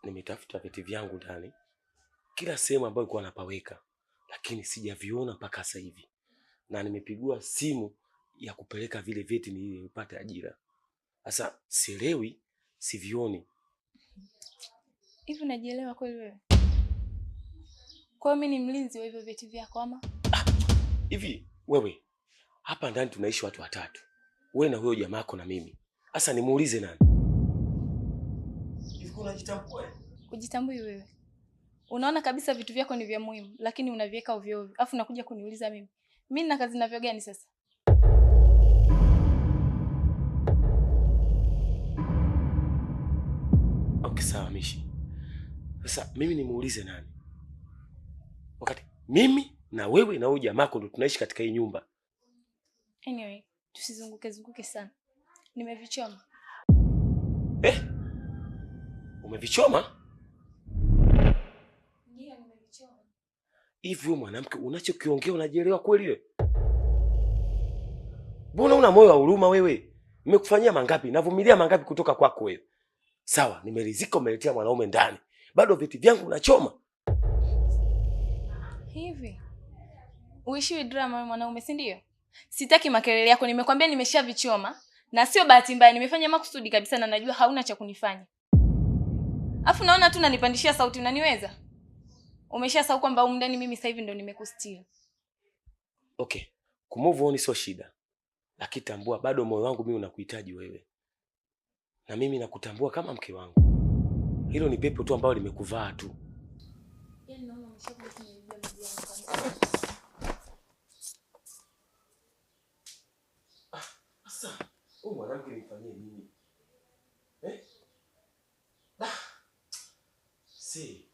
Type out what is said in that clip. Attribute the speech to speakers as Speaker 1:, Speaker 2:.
Speaker 1: Nimetafuta vyeti vyangu ndani kila sehemu ambayo ilikuwa napaweka, lakini sijaviona mpaka sasa hivi, na nimepigwa simu ya kupeleka vile vyeti ili nipate ajira. Sasa sielewi, sivioni.
Speaker 2: Hivi unajielewa kweli wewe? Kwa hiyo mimi ni mlinzi wa hivyo vyeti vyako ama?
Speaker 1: Hivi wewe, hapa ndani tunaishi watu watatu, wewe na huyo jamaa yako na mimi. Sasa nimuulize nani? Hivi unajitambua?
Speaker 2: Kujitambui wewe? Unaona kabisa vitu vyako ni vya muhimu, lakini unaviweka ovyo ovyo. Alafu unakuja kuniuliza mimi. Mimi nina kazi navyo gani sasa?
Speaker 1: Okay, sawa Mishi. Sasa mimi nimuulize nani? Wakati mimi na wewe na huyo jamaa ndo tunaishi katika hii nyumba.
Speaker 2: Anyway, tusizunguke zunguke sana. Nimevichoma.
Speaker 1: Eh? Umevichoma?
Speaker 2: Ndio, nimevichoma.
Speaker 1: Hivi wewe mwanamke unachokiongea unajielewa kweli wewe? Mbona una moyo wa huruma wewe? Nimekufanyia mangapi? Navumilia mangapi kutoka kwako wewe? Sawa, nimeridhika umeletea mwanaume ndani. Bado vyeti vyangu unachoma.
Speaker 2: Hivi uishiwi drama wewe mwanaume, si ndio? Sitaki makelele yako, nimekwambia nimeshavichoma na sio bahati mbaya, nimefanya makusudi kabisa na najua hauna cha kunifanya. Afu naona tu unanipandishia sauti, unaniweza? Umeshasahau kwamba humu ndani mimi sasa hivi ndo nimekustiri.
Speaker 1: Okay, kumove on sio shida. Lakini tambua bado moyo wangu mimi unakuhitaji wewe. Na mimi nakutambua kama mke wangu. Hilo ni pepo tu ambalo limekuvaa tu.
Speaker 2: Yaani naona umeshakuja kuniibia miguu yangu kabisa.
Speaker 1: Sasa, huyu mwanamke nimfanyie nini? Eh? Ah. Si.